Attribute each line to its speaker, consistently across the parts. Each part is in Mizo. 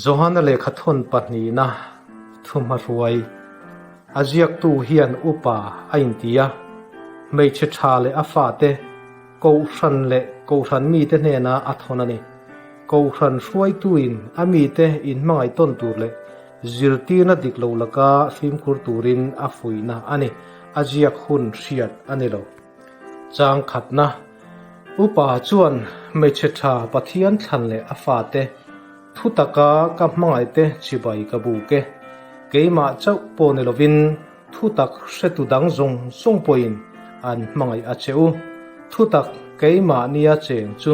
Speaker 1: Johana lehkha thawn pahnihna thuhmahruai a ziaktu hian upa a inti a, hmeichhe tha leh a fate, Kohhran leh Kohhran mite hnena a thawn a ni. Kohhran hruaituin a mite inhmangaih tawn tur leh zirtirna dik lo laka fimkhur turin a fuihna a ni. A ziak hun hriat a ni lo. Chang khatna, Upa chuan hmeichhe tha Pathian thlan leh a fate thu taka ka hmangaihte chibai ka buk e. Keimah chauh pawh ni lovin Thutak hretu dang zawng zawng pawhin an hmangaih a che u. Thutak keimahnia cheng chu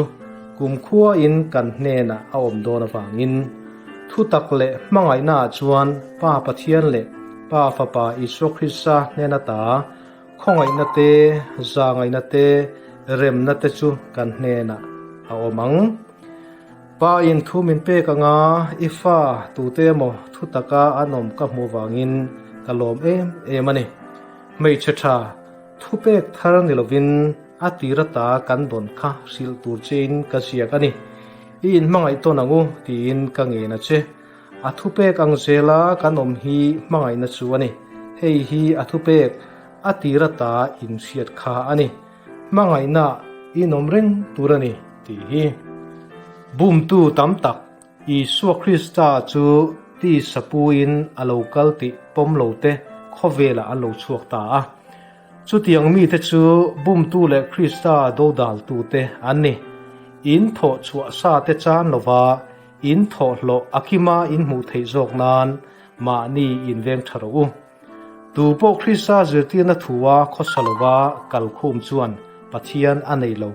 Speaker 1: kumkhuain kan hnenah a awm dawn avangin, thutak leh hmangaihnaah chuan Pa Pathian leh Pa Fapa Isua Krista hnen ata khawngaihna te, zahngaihna te, remna te chu kan hnenah a awm ang. Pa in thu min pek anga i fa tute emaw thu taka an awm ka hmuh vangin ka lawm em em a ni. Hmeichhe tha thu pek thar ni lovin a tir ata kan dawn kha hrilh tur chein ka ziak a ni. I inhmangaih tawn ang u tiin ka ngen a che. A thupek ang zela kan awm hi hmangaihna chu a ni. Hei hi a thupek a tir ata inhriat kha a ni. Hmangaihna inawm reng tur a ni tih hi. Bumtu tam tak Isua Krista chu tisa puin a lo kal tih pawm lo te khawvelah an lo chhuak ta a. Chutiang mite chu bumtu leh Krista dodaltute an ni. In thawh chhuah sa te chan lova in thawhhlawh a kima in hmuh theih zawk nan mahni inveng tha rawh u. Tu pawh Krista zirtirna thua khawsa lova kalkhum chuan Pathian a nei lo.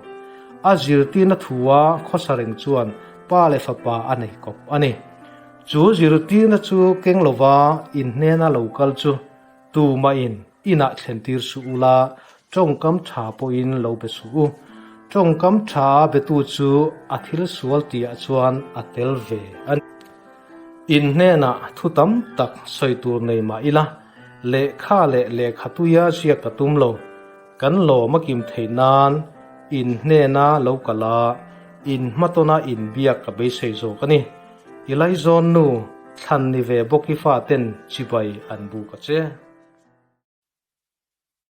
Speaker 1: A zirtirna thua khawsa reng chuan Pa leh Fapa a nei kawp a ni. Chu zirtirna chu keng lova inhnena lo kal chu tumahin inah thlentir suh ula, tawngkam tha pawhin lo be suh u. Tawngkam tha betu chu a thil sual tihah chuan a tel ve a ni. In hnenah thu tam tak sawi tur nei mah ila, lehkha leh lehkha tuia ziak ka tum lo. Kan lawm a kim theih nan in hnena lo kal a, in hmatawna inbiak ka beisei zawk a ni. I laizawn nu, thlan ni ve bawk i faten chibai an buk a che.